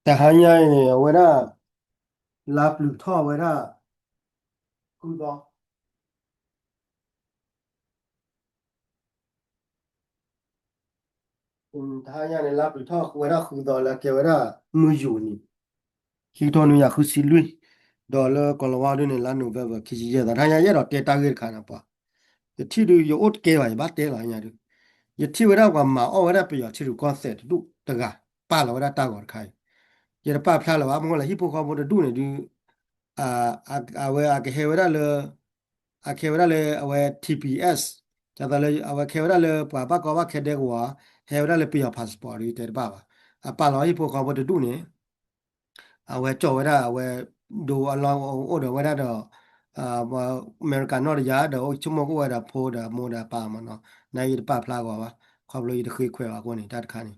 တဟါညါအံၤန့ၣ် အဝဲဒၣ် လါပျုၤထီၣ်ဝဲဒၣ် ဃုသီ တဟါညါန့ၣ် လါပျုၤထီၣ်ဝဲဒၣ်ဃုသီလၢကဲဝဲဒၣ် မုၢ်ယူၤနံၤ ခံကထိနွံကယၤဃုဆံလွံၢ်, ဒီးလၢကီၢ်လီၤဝါဒ်န့ၣ် လါ November ခံဆံယဲၢ်သီ, တဟါညါယအဲၣ်ဒိးတဲတၢ်ဂ့ၢ်တခါန့ၣ်ပှၤ, ယထံၣ်ဒုး ယအိၣ်တကဲဘၣ် ယဘၣ်တဲလီၤညါဒုး, ယထံၣ်ဝဲဒၣ်ပှၤမၤအီၣ်ဝဲဒၣ်ပယီၤထံရူၢ်ကီၢ်သဲးတဒူၣ်တဂၤ ပာ်လီၤဝဲဒၣ်တၢ်ဂီၤတခါအံၤ, ယတပာ်ဖျါလၢၤဘၣ်, မ့ၢ်လၢဟံၣ်ဖိဃီဖိတဒူၣ်န့ၣ်ဒုး အဝဲအကဟဲဝဲဒၣ်လၢ အကဟဲဝဲဒၣ်လၢအဝဲ T P S, ဒ်သိးလၢအဝဲကဟဲဝဲဒၣ်လၢပှၤဘၣ်ကီဘၣ်ခဲဒဲကဝီၤ, ဟဲဝဲဒၣ်လၢပယီၤ passport ဒ်တဲတဘၣ်ဘၣ်, အပာ်လီၤဟံၣ်ဖိဃီဖိတဒူၣ်န့ၣ် အဝဲကၠီၣ်ဝဲဒၣ် အဝဲဒိအလီၢ်အိၣ်ဒီးဝဲဒၣ်ဒီး အမဲရကၤနီၢ်တယၤဒီး အိၣ်ဆိကမိၣ်ကအိၣ်ဝဲဒီးဖိဒီးမိၢ်ဒီးပၢ်မးနီၤ, နာ်ယတပာ်ဖျါဂီၤဘၣ်, ခီဖျိယတဃ့ခွဲးဘၣ်အဃိန့ၣ် တၢ်တခါန့ၣ်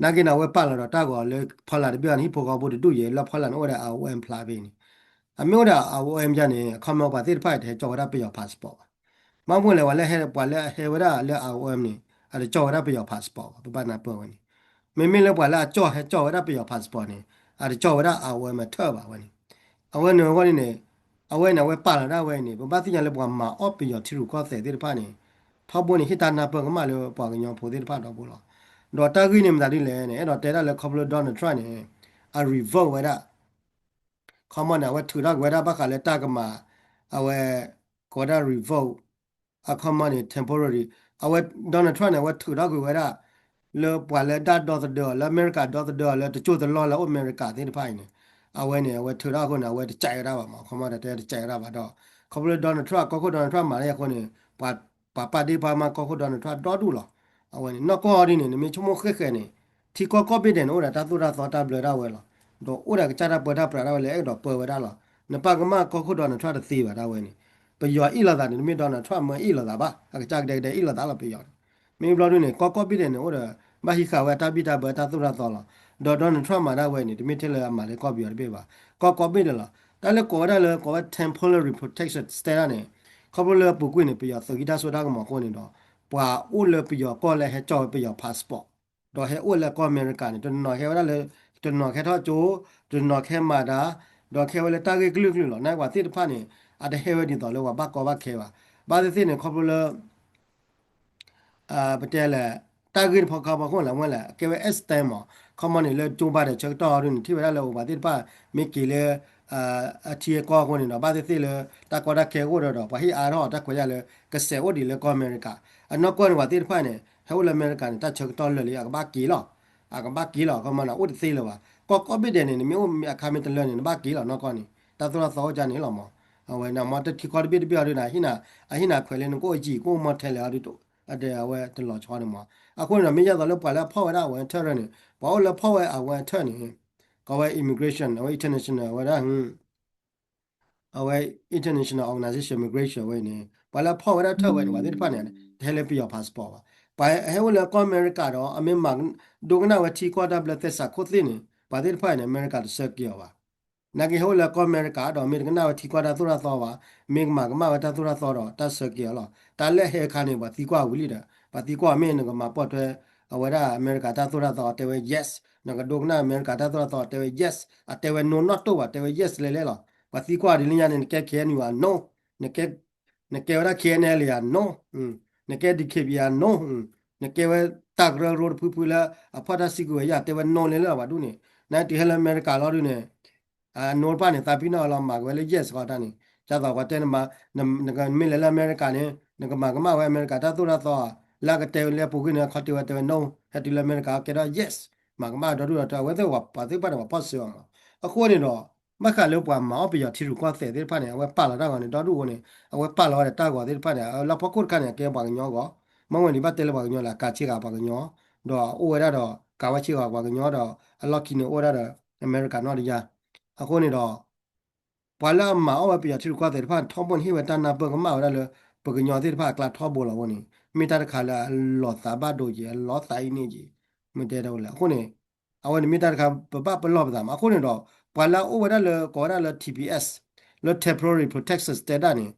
နာ်က့န့ၣ်အဝဲပာ်လီၤဒီးတၢ်ဂီၤလၢဖီလာ်တဘ့ၣ်အီၤန့ၣ် ဟံၣ်ဖိဃီဖိတဒူၣ်ယဲၢ် လၢဖီလာ်န့ၣ်အိၣ်ဝဲဒၣ် R O M ဖျါဖဲန့ၣ်, အမ့ၢ်အိၣ်ဒီး R O M ယါန့ၣ် အခီပညီပှၤသ့ၣ်တဖၣ်တဟဲကၠီၣ်ဝဲဒၣ်ပယီၤ passport ဘၣ်, မ့ၢ်မ့ၢ်လဲၣ် ပှၤလၢဟဲပှၤလၢဟဲဝဲဒၣ်လၢ R O M န့ၣ် အတကၠီၣ်ဝဲဒၣ်ပယီၤ passport ဘၣ်, ပဘၣ်နၢ်ပၢၢ်ဝဲန့ၣ်, မ့မ့ၢ်လၢပှၤလၢအကၠီၣ်ဟဲကၠီၣ်ဝဲဒၣ်ပယီၤ passport န့ၣ် အတကၠီၣ်ဝဲဒၣ် R O M အထၢၣ်ဘၣ်ဝဲန့ၣ်, အဝဲန့ၣ်အဂီၢ်န့ၣ် အဝဲန့ၣ် အဝဲပာ်လီၤဒၣ်ဝဲန့ၣ် ပဘၣ်သ့ၣ်ညါလၢပှၤမၤအီၣ်ပယီၤထံရူၢ်ကီၢ်သဲးသ့ၣ်တဖၣ်န့ၣ် ထီဘိန့ၣ် ဟ့ၣ်တၢ်နၢ်ပၢၢ်ကမၣ်လၢပှၤကညီဖိသ့ၣ်တဖၣ်ဒီဘိလီၤ. ဒီးတၢ်ဂ့ၢ်န့ၣ်မတၤဒ်လဲၣ်န့ၣ် အဲၣ်ဒိးတဲဒၣ်လၢခီဖျိ Donald Trump န့ၣ် အ revoke ဝဲဒၣ် ခီမီန့ၣ် အဝဲထုးထီၣ်ကွံာ်ဝဲဒၣ်ဘၣ်ဃးလၢတၢ်ကမၤ အဝဲ ကိးဝဲဒၣ် revoke အခီမီန့ၣ် temporary အဝဲ Donald Trump န့ၣ် အဝဲထုးထီၣ်ကွံာ်ဝဲဒၣ် လၢပှၤလၢဒၣ်ဒီသဒၢအီၤ လၢအမဲရကၤဒီသဒၢအီၤ လၢတစိၢ်တလီၢ်လၢအအိၣ်အမဲရကၤသ့ၣ်တဖၣ်အံၤန့ၣ် အဝဲန့ၣ် အဝဲထုးထီၣ်အဃိန့ၣ် အဝဲတကးဝဲဒၣ်ဘၣ်မး ခီမီတတဲတကးဝဲဒၣ်ဘၣ်ဒီး ခီဖျိလၢ Donald Trump ကီၢ်ခိၣ် Donald Trump မၤလၢအဃိန့ၣ် ပှၤပာ်ဒ့ပှၤမၤကီၢ်ခိၣ် Donald Trump ဒီဒူၣ်လီၤ. အဝဲန့ၣ် နီၢ်ကီၢ်ဒ်န့ၣ် နမ့ၢ်ဆိကမိၣ်ဃဲဃဲန့ၣ် ထံကီၢ်ကိးဘ့ၣ်ဒဲးန့ၣ် အိၣ်ဒီးတၢ်သိၣ်တၢ်သီတၢ်ဘျၢဒၣ်ဝဲလီၤ. ဒီးအိၣ်ဒီးကစၢ်တၢ်ပၢတၢ်ပြးဒၣ်ဝဲလၢအဲၣ်ဒိးပၢဝဲဒၣ်လီၤ. နပာ်ကမၣ်ကီၢ်ခိၣ် Donald Trump တသ့ဘၣ်ဒၣ်ဝဲန့ၣ် ပယီၤအ့ၣ်လိာ်သးန့ၣ် တမ့ၢ် Donald Trump မၢအ့ၣ်လိာ်သးဘၣ် အကစၢ်ကဒဲကဒဲအ့ၣ်လိာ်သးလီၤပယီၤန့ၣ် မ့ၢ်ဘျီဒ်န့ၣ် ကီၢ်ကိးဘ့ၣ်ဒဲးန့ၣ် အိၣ်ဒီး ဘၣ်ဟံးဃာ်ဝဲတၢ်ဘံၣ်တၢ်ဘၢတၢ်သိၣ်တၢ်သီလီၤ. ဒီး Donald Trump မၤဒၣ်ဝဲန့ၣ် တမ့ၢ်ထဲလၢအမၤလၢကီၢ်ပယီၤတဘ့ၣ်ဘၣ် ကီၢ်ကိးဘ့ၣ်ဒဲးလီၤ. တၢ်လၢကိးဝဲဒၣ်လၢကိးဝဲ temporary protection status န့ၣ် ခီဖျိလၢအပူၤကွံာ်န့ၣ် ပယီၤသုးက့ၢ်တၢ်စိတၢ်ကမီၤအဃိန့ၣ်ဒီး ပှၤအိၣ်လၢပယီၤကီၢ်လၢဟဲကၠီၣ်ဝဲပယီၤ passport ဒီးဟဲအိၣ်လၢကီၢ်အမဲရကၤန့ၣ် တနီၤဟဲဝဲဒၣ်လၢ တနီၤကဟဲထီၣ်ကၠိ တနီၤကဟဲမၤတၢ် ဒီးကဟဲဝဲလၢတၢ်ဂ့ၢ်ကလုာ်ကလုာ်လီၤ. နာ်ပှၤသ့ၣ်တဖၣ်န့ၣ် အတဟဲဝဲဒ်သိးလၢပှၤဘၣ်ကီဘၣ်ခဲဘၣ်. ဘၣ်သ့ၣ်သ့ၣ်န့ၣ် ခီဖျိလၢ ပတဲလဲၣ် တၢ်ဂ့ၢ်တဖီခီဖီခိၣ်လဲၣ်မ့ၢ်လဲၣ် အကဲဝဲ extend မး ခီမီန့ၣ်လၢ Joe Biden ဆၢကတီၢ်အီၤဒ်န့ၣ် ထံၣ်ဝဲဒၣ်လၢအိၣ်ပှၤသ့ၣ်တဖၣ် မ့ၢ်က့ၤလၢ အထံအကီၢ်အဃိန့ၣ်ဒီး ဘၣ်သ့ၣ်သ့ၣ်လၢ တၢ်ကီတၢ်ခဲအိၣ်ဒီးဒီး ပှၤဟ့ၣ်အါထီၣ်တၢ်ခွဲးယာ်လၢ ကစဲးအိၣ်ဒံးလၢကီၢ်အမဲရကၤ အနီၢ်ကီၢ်န့ၣ် ပှၤသ့ၣ်တဖၣ်န့ၣ် ဟဲအိၣ်လၢအမဲရကၤန့ၣ် တၢ်ဆၢကတီၢ်လၢာ်လံ အကဘၣ်က့ၤလီၤ အကဘၣ်က့ၤလီၤ ခီမီန့ၣ် အိၣ်တသ့လၢၤဘၣ်. ကီၢ်ကိးဘ့ၣ်ဒဲးန့ၣ် နမ့ၢ်အိၣ်အခါမ့ၢ်တလၢန့ၣ် နဘၣ်က့ၤလီၤနီၢ်ကီၢ်န့ၣ် တၢ်သိၣ်တၢ်သီအိၣ်ကန့ၣ်လီၤမး. အဝဲန့ၣ်မ့ၢ်တထံကီၢ်တဘ့ၣ်တဘ့ၣ်အီၤဒ်န့ၣ် အဟံၣ်နၤခွဲးလၢနကအိၣ်အယံၤ ကအိၣ်မီထဲလဲၣ်အီၤဒ် အဝဲတလီၤဆီန့ၣ်မး. အဃိန့ၣ်ဒီး မ့ၢ်ယဲသိးလၢပှၤလၢအဖီၣ်ဝဲဒၣ် အဝဲထၢၣ်န့ၣ် ပှၤအိၣ်လၢဖီၣ်ဝဲ အဝဲထၢၣ်န့ၣ် ကီးဝဲ immigration အဝဲ international ဝဲဒၣ် အဝဲ international organization migration ဝဲန့ၣ် ပှၤလၢအဖီၣ်ဝဲဒၣ်ထၢၣ်ဝဲန့ၣ် ပှၤသ့ၣ်တဖၣ်န့ၣ် တဟဲလၢပယီၤ passport ဘၣ်. ပှၤဟဲအိၣ်လၢကီၢ်အမဲရကၤဒီး အမ့ၢ်မၤဒိကနၣ်ဝဲထံကီၢ်တၢ်ဘျၢသဲစးခိၣ်သ့ၣ်န့ၣ် ပှၤသ့ၣ်တဖၣ်န့ၣ် အမဲရကၤတဆှၢက့ၤအီၤဘၣ်. နာ်က့ဟဲအိၣ်လၢကီၢ်အမဲရကၤဒီး မ့ၢ်တကနၣ်ဝဲထံကီၢ်တၢ်သိၣ်တၢ်သီဘၣ်, မ့ၢ်ကမၤကမၣ်ဝဲတၢ်သိၣ်တၢ်သီဒီး တၢ်ဆှၢက့ၤအီၤလီၤ. တၢ်လၢဟဲအခါန့ၣ် ပှၤသံကွၢ်ဝံၤလံဒီး ပှၤသံကွၢ်မ့ၢ်နကမၤပိာ်ထွဲ အဝဲဒၣ်အမဲရကၤတၢ်သိၣ်တၢ်သီ တဲဝဲ yes, နကဒိကနၣ်အမဲရကၤတၢ်သိၣ်တၢ်သီ တဲဝဲ yes, အတဲဝဲ no နီၣ်တိၢ်ဘၣ် တဲဝဲ yes လဲၤလဲၤလီၤ. ပှၤသံကွၢ်ဒ်လၢညါန့ၣ် နကဲ K N U ဧါ no, နကဲ နကဲဝဲဒၣ် K N L A ဧါ no, နကဲ D K B A ဧါ no, နကဲဝဲတၢ်ကရၢကရိတဖုဖုလၢ အဖီၣ်တၢ်စုကဝဲၤယါ တဲဝဲ no လဲၤလဲၤလီၤ ပှၤဒူၣ်န့ၣ်. နတုၤဟဲလၢအမဲရကၤလီၤဒုးန့ၣ် အ no တဖၣ်န့ၣ် သးပ့ၤနီၣ်အလီၤ မၤက့ၤဝဲလၢ yes ဃီတၢ်န့ၣ် ဒ်သိးပှၤတဲနမၤ နမ့ၢ်လဲၤလၢအမဲရကၤန့ၣ် နကမၤကမၣ်ဝဲအမဲရကၤတၢ်သိၣ်တၢ်သီ လၢအကတဲဝဲလၢအပူၤကွံာ်န့ၣ် အခီတဲဝဲတဲဝဲ no, ဟဲတုၤလၢအမဲရကၤ ကဲထီၣ် yes, မၤကမၣ်ဒီဒူၣ်ဒီထၢ အဝဲသ့ၣ်ပှၤသ့ၣ်တဖၣ်န့ၣ် ပှၤဖီၣ်စၢၤအီၤမး. အဃိန့ၣ်ဒီး ဘၣ်ဃးလၢပှၤမၤအီၣ်ပယီၤထံရူၢ်ကီၢ်သဲးသ့ၣ်တဖၣ်န့ၣ် အဝဲပာ်လီၤတၢ်ဂီၤန့ၣ် ဒီဒူၣ်အဃိန့ၣ် အဝဲပာ်လီၤဝဲဒီးတၢ်ဂီၤသ့ၣ်တဖၣ်န့ၣ် လၢဖီခိၣ်တခါန့ၣ် အကဲပှၤကညီဂီၤ မ့ၢ်ဝဲန့ၣ် ဘၣ်တဲလၢပှၤကညီလၢအကၤဆ့ကၤပှၤကညီ ဒီးအိၣ်ဝဲဒၣ်ဒီး ကၤဝဲဆ့ကၤပှၤကညီဒီး အလီၢ်ခံန့ၣ်အိၣ်ဝဲဒၣ်ဒီး အမဲရကၤနီၢ်တယၢ်. အဃိန့ၣ်ဒီး ပှၤလၢအမၤအီၣ်ဝဲပယီၤထံရူၢ်ကီၢ်သဲးတဖၣ် ထီဘိန့ၣ်ဟ့ၣ်ဝဲတၢ်နၢ်ပၢၢ်ကမၣ်ဝဲဒၣ်လၢ ပကညီသ့ၣ်တဖၣ်အကျါထီဘိလီၤအဃိန့ၣ် မ့ၢ်တၢ်တခါလၢအလီၤသးဘၣ်ဒိက့ၤ အလီၤသးအံၤန့ၣ်က့ၤ မ့ၢ်တဲဒၣ်ဝဲလၢ အဃိန့ၣ် အဝဲန့ၣ်မ့ၢ်တၢ်တခါ ပဘၣ်ပလီၢ်ပသးမး. အဃိန့ၣ်ဒီး ပှၤလၢအအိၣ်ဝဲဒၣ်လၢ ကိးဝဲဒၣ်လၢ T P S လၢ temporary protection status န့ၣ်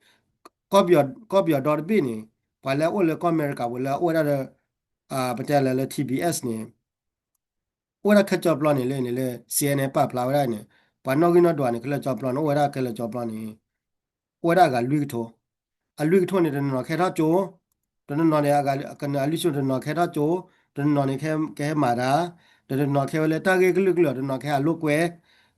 ကီၢ်ပယီၤဒီတဘ့ၣ်န့ၣ် ပှၤလၢအအိၣ်လၢကီၢ်အမဲရကၤပူၤလၢအအိၣ်ဝဲဒၣ်လၢ ပတဲလၢ လၢ T P S န့ၣ် အိၣ်ဝဲဒၣ်ခဲလၢာ်ကၠီပျီန့ၣ်လၢန့ၣ်လၢ စီၣ်အဲၣ်အဲၣ် ပာ်ဖျါဝဲဒၣ်န့ၣ် ပှၤနီၣ်ဂံၢ်နီၣ်ဒွးန့ၣ် ခဲလၢာ်ကၠီပျီန့ၣ် အိၣ်ဝဲဒၣ်ခဲလၢာ်ကၠီပျီန့ၣ် အိၣ်ဝဲဒၣ်အဂၤလွံၢ်ကထိ, အလွံၢ်ကထိန့ၣ် တနီၤနီၤကဟဲထီၣ်ကၠိ, တနီၤနီၤန့ၣ် အလွံၢ်ကထိတနီၤကဟဲထီၣ်ကၠိ, တနီၤနီၤန့ၣ် ကဟဲမၤတၢ်, ဒီးတနီၤကဟဲဝဲလၢတၢ်ဂ့ၢ်ကလုာ်ကလုာ် တနီၤကဟဲအလိာ်ကွဲ,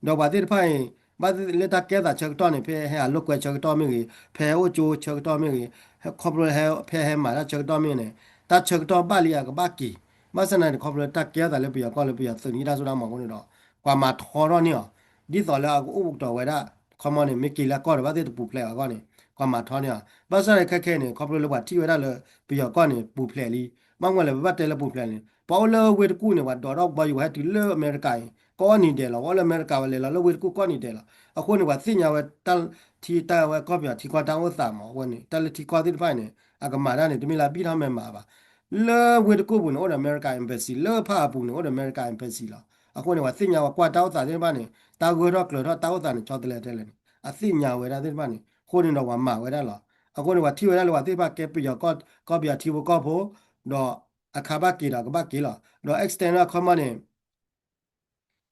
ဒီးပှၤသ့ၣ်တဖၣ်အံၤ ဘၣ်လၢတၢ်ကဲထီၣ်သးဆၢကတီၢ်န့ၣ် ဖဲဟဲအလိာ်ကွဲဆၢကတီၢ်မ့ၢ်ဂ့ၤ, ဖဲဟဲအိၣ်ကၠိဆၢကတီၢ်မ့ၢ်ဂ့ၤ, ခီဖျိလၢဖဲဟဲမၤတၢ်ဆၢကတီၢ်မ့ၢ်ဂ့ၤန့ၣ် တၢ်ဆၢကတီၢ်ဘၣ်လံအကဘၣ်က့ၤ, ဘၣ်ဆၣ်သနာ်က့န့ၣ် ခီဖျိလၢတၢ်ကဲထီၣ်သးလၢပယီၤကီၢ်လၢပယီၤသုးန့ၣ် တၢ်စိတၢ်ကမီၤအဃိန့ၣ်ဒီး ပှၤမၤထီထီၣ်န့ၢ်အီၤ, ဒ်သိးလၢအကအိၣ်ကတီၤဝဲဒၣ်, ခီမီန့ၣ် မ့ၢ်က့ၤလၢအကီၢ်ဒီးဘၣ်သ့ၣ်တပူၤဖျဲးအဂီၢ်န့ၣ် ပှၤမၤထီန့ၢ်အီၤ, ဘၣ်ဆၣ်န့ၣ်ခဲခဲန့ၣ် ခီဖျိလၢပှၤထံၣ်ဝဲဒၣ်လၢ ပယီၤကီၢ်န့ၣ် ပူၤဖျဲးလံ, ဘၣ်မနုၤလဲၣ် ပဘၣ်တဲလၢပူၤဖျဲးန့ၣ် ပှၤအိၣ်လၢဝ့ၢ်တကူၣ်န့ၣ် ပှၤဒိးထီၣ်ဘီယူၤ ပှၤဟဲတုၤလၢအမဲရကၤအံၤ ကိးနံၤဒဲးလီၤ, ပှၤအိၣ်လၢအမဲရကၤ ပှၤလဲၤလီၤလၢဝ့ၢ်တကူၣ်ကိးနံၤဒဲးလီၤ, အဃိန့ၣ် ပှၤသ့ၣ်ညါဝဲတၢ်ထံတၢ်ဝဲကီၢ်ပယီၤထံကီၢ်တၢ်အိၣ်သးမး, အဝဲန့ၣ် တၢ်လၢထံကီၢ်သ့ၣ်တဖၣ်န့ၣ် အကမၤတၢ်န့ၣ် တမ့ၢ်လၢအဘံၣ်ထီၣ်မဲာ်မးဘၣ်, လၢဝ့ၢ်တကူၣ်ပူၤန့ၣ် အိၣ်ဒီးအမဲရကၤ embassy, လၢဖးအပူၤန့ၣ် အိၣ်ဒီးအမဲရကၤ embassy လီၤ, အဃိန့ၣ် ပှၤသ့ၣ်ညါပှၤကွၢ်တၢ်အိၣ်သးသ့ၣ်တဖၣ်န့ၣ် တၢ်ဂၢၢ်ထီၣ်ကျၢၤထီၣ်တၢ်အိၣ်သးန့ၣ် ဆီတလဲထဲလဲၣ်န့ၣ် အသ့ၣ်ညါဝဲဒၣ်သ့ၣ်တဖၣ်န့ၣ် အဃိန့ၣ်ဒီးပှၤမၤဝဲဒၣ်လီၤ, အဃိန့ၣ် ပှၤထံၣ်ဝဲဒၣ်လၢပှၤသ့ၣ်တဖၣ်ကဲပယီၤကီၢ်ပယီၤထံဖိကီၢ်ဖိ, ဒီးအခါဘၣ်က့ၤဒီးကဘၣ်က့ၤလီၤ, ဒီး extend အခီမီန့ၣ်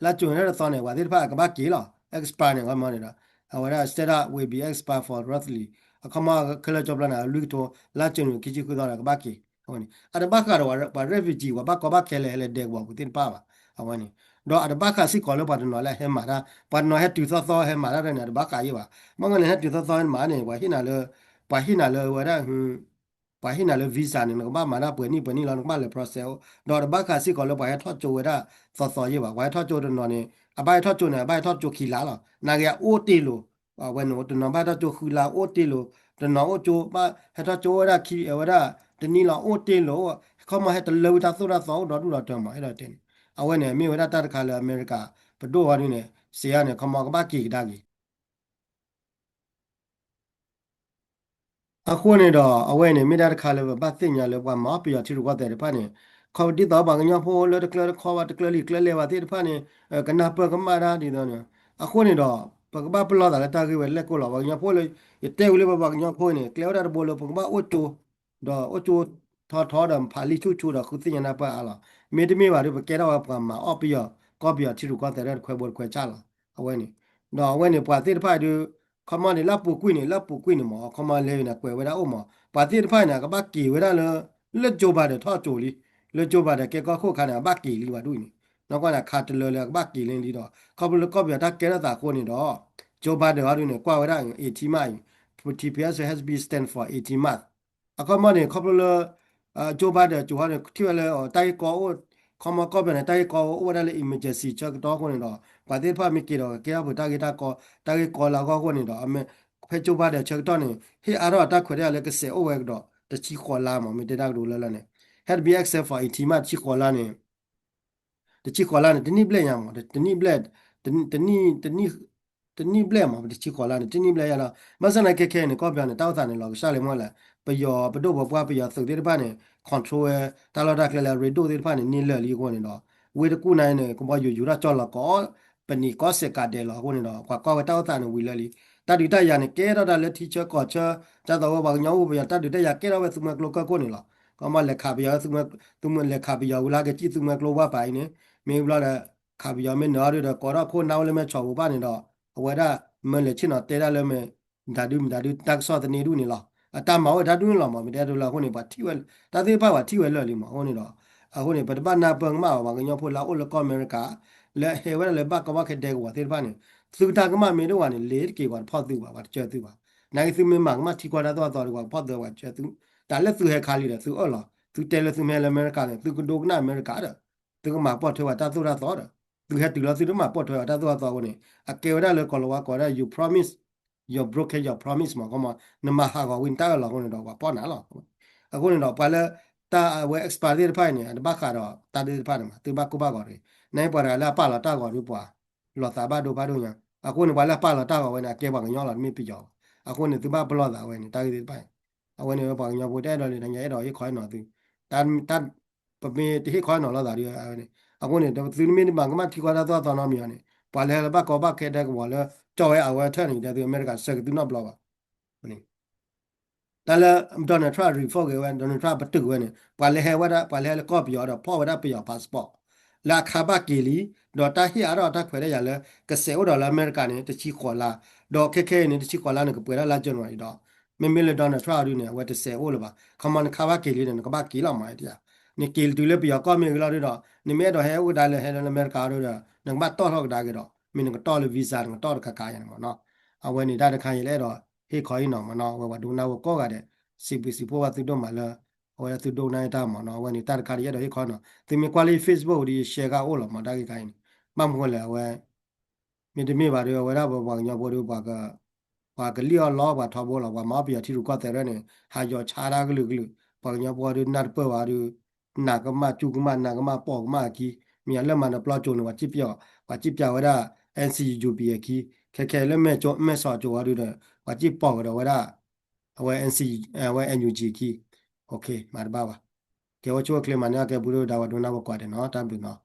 လါကၠိၤထီၣ်တသီန့ၣ် ပှၤသ့ၣ်တဖၣ်အကဘၣ်က့ၤလီၤ, expire န့ၣ် ခီမီန့ၣ်ဒီး အဝဲဒၣ် set up will be expire for roughly အခီမီခဲလၢာ်ကၠီပျီန့ၣ် အလွံၢ်ကထိ လါကၠိၤန့ၣ် ခံဆံဃုသီဒီးကဘၣ်က့ၤ, အဝဲန့ၣ် အတဘၣ်ဃးဒီးပှၤ refugee ပှၤဘၣ်ကီဘၣ်ခဲလၢာ်ဟဲလၢဒဲကဝီၤပူၤသ့ၣ်တဖၣ်ဘၣ်, အဝဲန့ၣ် ဒီးအတဘၣ်ဃးစ့ၢ်ကီးလၢပှၤတနီၤလၢဟဲမၤတၢ်, ပှၤတနီၤဟဲတုၤသီသီဟဲမၤတၢ်န့ၣ် အတဘၣ်ဃးယံၤဘၣ်, မ့ၢ်ကန့ၣ် ဟဲတုၤသီသီဟဲမၤန့ၣ် ပှၤဟ့ၣ်နၤလၢ ပှၤဟ့ၣ်နၤလၢဝဲဒၣ် ပှၤဟ့ၣ်နၤလၢ visa န့ၣ် နကဘၣ်မၤတၢ်ပှဲၤနံၣ်ပှဲၤနံၣ်လီၤ, နကဘၣ်လဲၤ process အိၣ်, ဒီးတဘၣ်ဃးစ့ၢ်ကီးလၢပှၤဟဲထီၣ်ကၠိဝဲဒၣ်သီသီယံၤဘၣ်, ပှၤဟဲထီၣ်ကၠိတနီၤန့ၣ် အဘၣ်ဟဲထီၣ်ကၠိန့ၣ် အဘၣ်ဟဲထီၣ်ကၠိခံလါလီၤ, နာ်က့အအိၣ်တ့ၢ်လိၤ, အဝဲန့ၣ် တနီၤဘၣ်ဟဲထီၣ်ကၠိဃုလါအိၣ်တ့ၢ်လိၤ, တနီၤအိၣ်ကၠိဘၣ်ဟဲထီၣ်ကၠိဝဲဒၣ်ခံ အဝဲဒၣ်တနံၣ်လီၤအိၣ်တ့ၢ်လိၤ, ခီမီဟဲတလၢဝံတၢ်သိၣ်တၢ်သီအိၣ်ဒီဒူၣ်ဒီထၢမး အဲၣ်ဒိးတဲန့ၣ်, အဝဲန့ၣ် မ့ၢ်ဝဲဒၣ်တၢ်တခါလၢအမဲရကၤ ပဒိၣ်ဝဲဒၣ်န့ၣ် စံးယါန့ၣ် ခီမီကဘၣ်က့ၤကဒါက့ၤ အဃိန့ၣ်ဒီး အဝဲန့ၣ် မ့ၢ်ဒၣ်တခါလၢပဘၣ်သ့ၣ်ညါလၢပှၤမၤအီၣ်ပယီၤထံရူၢ်ကီၢ်သဲးတဖၣ်န့ၣ် ခီဒ်သိးပှၤကညီဖိလၢတကျၢၤတခီဘၣ် တကျၢၤလံာ်ကျၢၤလဲၢ်ဘၣ်သ့ၣ်တဖၣ်န့ၣ် ကနၢ်ပၢၢ်ကမၣ်တၢ်ဒ်သိးန့ၣ်, အဃိန့ၣ်ဒီး ပကဘၣ်ပလီၢ်သးလၢတၢ်ဂ့ၢ်ဝဲလဲၣ်ကိၣ်လီၤ. ပှၤကညီဖိလၢ ယတဲဝံၤလၢပပှၤကညီဖိအံၤန့ၣ် ကျဲဝဲဒၣ်တဘိလၢပကဘၣ်အိၣ်ကၠိ ဒီးအိၣ်ကၠိထီထီဒီးဖးလံာ်ဆူၣ်ဆူၣ်ဒီးဃုသ့ၣ်ညါနၢ်ပၢၢ်အါလီၤ. မ့တမ့ၢ်ဘၣ်ဒီး ပကဲထီၣ်ဝဲပှၤမၤအီၣ်ပယီၤ ကီၢ်ပယီၤထံရူၢ်ကီၢ်သဲးတခွဲဘိတခွဲဆၣ်လီၤ. အဝဲန့ၣ် ဒီးအဝဲန့ၣ် ပှၤသ့ၣ်တဖၣ်အံၤဒီး ခီမီန့ၣ် လၢပူၤကွံာ်န့ၣ် လၢပူၤကွံာ်န့ၣ်မး ခီမီလဲၤဝဲန့ၣ် ကွဲးဝဲဒၣ်အိၣ်မး ပှၤသ့ၣ်တဖၣ်န့ၣ် အကဘၣ်က့ၤဝဲဒၣ်လၢ လၢ Joe Biden ထီၣ်ကၠိလံ, လၢ Joe Biden ကဲကီၢ်ခိၣ်အခါန့ၣ် အဘၣ်က့ၤလံဘၣ်ဒ်အံၤန့ၣ်, နီၢ်ကီၢ်န့ၣ် အခါတလၢလၢအကဘၣ်က့ၤလံလံဒီး ခီဖျိလၢကီၢ်ပယီၤတၢ်ကဲထီၣ်သးအဃိန့ၣ်ဒီး Joe Biden အီၤဒ်န့ၣ် ကွၢ်ဝဲဒၣ် eighteen month အံၤ T P S has been stand for eighteen month အခီမီန့ၣ် ခီဖျိလၢ Joe Biden ကၠိၤဟီန့ၣ် ထံၣ်ဝဲလၢတၢ်ဂ့ၢ်ကီအိၣ် ခီမီကီၢ်ပယီၤန့ၣ် တၢ်ဂ့ၢ်ကီအိၣ်ဝဲဒၣ်လၢ emergency ဆၢကတီၢ်အဃိန့ၣ်ဒီး ပှၤသ့ၣ်တဖၣ်မ့ၢ်က့ၤဒီးကကဲထီၣ်ပတၢ်ဂ့ၢ်တၢ်ကီ တၢ်ဂ့ၢ်ကီလၢအဂီၢ်အဃိန့ၣ်ဒီး ဖဲ Joe Biden ဆၢကတီၢ်န့ၣ် ဟ့ၣ်အါထီၣ်တၢ်ခွဲးတၢ်ယာ်လၢကစဲးအိၣ်ဝဲကဒီး တဆံဃိးလါမး မ့ၢ်တဲတၢ်ကတိၤလၢလၢ်န့ၣ် had been extended for eighteen month တဆံဃိးလါန့ၣ် တဆံဃိးလါန့ၣ် တနံၣ်ဘျဲၣ်ညါမး တနံၣ်ဘျဲၣ် တနံၣ် တနံၣ် တနံၣ်ဘျဲၣ်မး တဆံဃိးလါန့ၣ် တနံၣ်ဘျဲၣ်ယါလီၤ. ဘၣ်ဆၣ်သနာ်က့ခဲခဲအံၤန့ၣ် ကီၢ်ပယီၤန့ၣ် တၢ်အိၣ်သးန့ၣ် လီၤကစၢ်လံမ့ၢ်လဲၣ် ပယီၤပဒိၣ်ပပှၢ်ပယီၤသုးသ့ၣ်တဖၣ်န့ၣ် control ဝဲ တၢ်လီၢ်တၢ်ကျဲလၢအရ့ဒိၣ်သ့ၣ်တဖၣ်န့ၣ် န့ၢ်လၢာ်လံအဃိန့ၣ်ဒီး ဝ့ၢ်တကူၣ်န့ၣ် ကဘီယူၤယူၤထီၣ်ကၠီလီၤကီး ပနံာ်ကီးစဲးကးဒဲးလီၤအဃိန့ၣ်ဒီး ပှၤကွၢ်ဝဲတၢ်အိၣ်သးန့ၣ်ဝံၤလၢာ်လံ. တၢ်ဒုးတၢ်ယၤန့ၣ် ကဲထီၣ်တၢ်လၢထံဆၢကီၢ်ဆၢ ဒ်သိးဝဲပှၤကညီအိၣ်ပယီၤ တၢ်ဒုးတၢ်ယၤကဲထီၣ်ဝဲသုးမွဲကျိကၢၢ်ခိၣ်န့ၣ်လီၤ. ကမၣ်လဲၤခးပယီၤ သုးမွဲ လဲၤခးပယီၤဝံၤလၢကစံၣ်သုးမွဲကျိဝါပၤအံၤန့ၣ် မ့ၢ်ဘျီဒီး ခးပယီၤမ့ၢ်နၢၤအီၤဒီး ကိးထီၣ်ခိၣ်နၢ်အိၣ်လၢမဲၢ်ဆီးပူၤဘၣ်န့ၣ်ဒီး အဝဲဒၣ် မၢလဲၤဆ့ၣ်နီၤတဲဒၣ်လၢမ့ၢ် မတၤဒု မတၤဒု တၢ်ကစီၣ်သန့ဒူၣ်န့ၣ်လီၤ. အတၢ်မၤအိၣ်တၢ်ဒူၣ်န့ၣ်လီၤမး မ့ၢ်တဲဒ်လၢအဃိန့ၣ် ပှၤထံၣ်ဝဲ တၢ်သ့ၣ်တဖၣ်ပှၤထံၣ်ဝဲလၢာ်လံမး အဃိန့ၣ်ဒီး အဃိန့ၣ် ပတဘၣ်နၢ်ပၢၢ်ကမၣ်ဘၣ် ပှၤကညီဖိလၢအအိၣ်လၢကီၢ်အမဲရကၤ လၢအဟဲဝဲဒၣ်လၢဘၣ်ကီဘၣ်ခဲဒဲကဝီၤသ့ၣ်တဖၣ်န့ၣ် သုတၢ်ကမၣ်မ့ၢ်တအိၣ်ဘၣ်န့ၣ် လ့ၤတက့ၤပှၤတဖီၣ်သုဘၣ် ပှၤတကၢၤသုဘၣ်. နာ်က့သုမ့ၢ်မၤကမၣ်ထံကီၢ်တၢ်သိၣ်တၢ်သီဒီး ပှၤကဖီၣ်သု ပှၤကၢၤသု တၢ်လၢသုဟဲခါလံဒီး သုအၢၣ်လီၤ သုတဲလၢသုမ့ၢ်ဟဲလၢအမဲရကၤန့ၣ် သုကဒိကနၣ်အမဲရကၤဒီး သုကမၤပိာ်ထွဲပှၤတၢ်သိၣ်တၢ်သီဒီး သုဟဲတုၤလီၤသုတမၤပိာ်ထွဲပှၤတၢ်သိၣ်တၢ်သီအဃိန့ၣ် အကဲဝဲဒၣ်လၢကီၢ်လီၤဝါကိးဝဲဒၣ် you promise, you broken your promise မး ကမၣ် နမၤဟးဂီၤဝံၤနတၢ်အၢၣ်လီၤအဃိန့ၣ်ဒီး ပှၤဖီၣ်နၤလီၤ. အဃိန့ၣ်ဒီး ပှၤလၢ တၢ်အဝဲ expire သ့ၣ်တဖၣ်အံၤန့ၣ် အတဘၣ်ဃးဒီးတၢ်သ့ၣ်တဖၣ်န့ၣ်မး သုဘၣ်ကိၢ်ဘၣ်ဂီၤတဂ့ၤ. နပှၤတဂၤလၢအပာ်လီၤတၢ်ဂီၤဒီးပှၤ လီၤသးဘၣ်ဒိဖးဒိၣ်ညါ အဃိန့ၣ် ပှၤလၢအပာ်လီၤတၢ်ဂီၤဝဲန့ၣ် အကဲပှၤကညီလီၤ တမ့ၢ်ပယီၤဘၣ်. အဃိန့ၣ် သုဘၣ်ပလီၢ်သးဝဲန့ၣ် တၢ်ဂ့ၢ်သ့ၣ်တဖၣ်အံၤ အဝဲန့ၣ်ဝဲပှၤကညီဖိတအဲၣ်ဒိးလံ တညါအဲၣ်ဒိးဟ့ၣ်ခီဟ့ၣ်နီၤသု တၢ် ပမ့ၢ်တဟ့ၣ်ခီဟ့ၣ်နီၤလိာ်သးဒီး အဝဲန့ၣ် အဃိန့ၣ် သုမ့ၢ်တမၤကမၣ်ထံကီၢ်တၢ်သိၣ်တၢ်သီနီတမံၤအီၤန့ၣ် ပှၤလၢဟဲလၢဘၣ်ကီဘၣ်ခဲဒဲကဝီၤလၢ ကၠီၣ်ဝဲအဝဲထၢၣ်န့ၣ် တဲသုအမဲရကၤစၢက့ၤသုနီတဘျီဘၣ်. တၢ်လၢ Donald Trump revoke ဂ့ၤဝဲ Donald Trump ပတုာ်ဝဲန့ၣ် ပှၤလၢဟဲဝဲဒၣ် ပှၤလၢဟဲလၢကီၢ်ပယီၤဒီးဖီၣ်ဝဲဒၣ်ပယီၤ passport လၢအခါဘၣ်က့ၤလံ, ဒီးတၢ်ဟ့ၣ်အါထီၣ်တၢ်ခွဲးတၢ်ယာ်လၢ ကစဲးအိၣ်ဒီးလၢအမဲရကၤန့ၣ် တဆံဃိးလါ, ဒီးခဲခဲအံၤန့ၣ် တဆံဃိးလါန့ၣ် ကပှဲၤဒၣ်လါ January ဒီး မ့မ့ၢ်လၢ Donald Trump အဒုန့ၣ် အဝဲတစဲးအိၣ်လၢၤဘၣ်, ခီမီနခါဘၣ်က့ၤလံဒီး နကဘၣ်က့ၤလီၤမး တယၤ, နက့ၤတုၤလၢပယီၤကီၢ်မ့ၢ်ဂ့ၤလီၤဒုဒီး နမ့ၢ်အဲၣ်ဒိးဟဲအိၣ်ကဒါလၢဟဲလၢအမဲရကၤအီၤဒုဒီး နကဘၣ်တီၣ်ထီၣ်ကဒါက့ၤဒီး မ့ၢ်နကတီၣ်လၢ visa နကတီၣ်တခါခါယၤန့ၣ်မးနီၤ, အဝဲန့ၣ်တၢ်တခါယလဲၣ်ဒီး ဟ့ၣ်ခီဟ့ၣ်နီၤမးနီၤ, အဝဲပှၤဒိကနၣ်ဝဲကိးဂၤဒဲး စံးဘျုးစံးဖှိၣ်ဘၣ်သုဒိၣ်မးလၢ အဝဲဒၣ်သုဒိကနၣ်တၢ်မးနီၤ, အဝဲန့ၣ်တၢ်တခါဒ်ယအဲၣ်ဒိးဟ့ၣ်ခီနီၤ, သုမ့ၢ်ကွၢ်လၢ Facebook ဒီး share ဂၤအိၣ်လီၤမး တၢ်ဂ့ၢ်ခါအံၤန့ၣ်, ဘၣ်မနုၤလဲၣ် အဝဲ မ့တမ့ၢ်ဘၣ်ဒီး အဝဲဒၣ်ပပှၤကညီဖိဒီး ပှၤကလံၣ်အီၣ်လီပှၤထီဘိလီၤ, ပှၤမၤအီၣ်ပယီၤထံရူၢ်ကီၢ်သဲးရဲၣ်န့ၣ် ဟးယီၤဆါတၢ်ကလုာ်ကလုာ်, ပှၤကညီဖိဒီးနၢ်တပၢၢ်ဘၣ်ဒီး နးကမၣ်စူၢ်ကမၣ် နးကမၣ်ပိာ်ကမၣ်အခံ, မ့ၢ်ယၤလၢမၤနၢၤပျီကၠိန့ၣ် ပှၤစံၣ်ပျီ, ပှၤစံၣ်ပျီဝဲဒၣ် NCUUB အခံ, ခဲခဲလၢမဲၢ်စီၤကၠိဝဲဒုဒီး ပှၤစံၣ်ပိာ်ကဒီးဝဲဒၣ် အဝဲ NC အဝဲ NUG အခံ, မၤတဘၣ်ဘၣ်, ကဲဝဲဆိၣ်ဝဲချ့မၤန့ၢ်အီၣ်ကဲဘုဒိၣ်ဒါဝဲဒိကနၣ်ဝဲကိးဂၤဒဲးနီၤ, တၢ်ဘျုးနီၤ.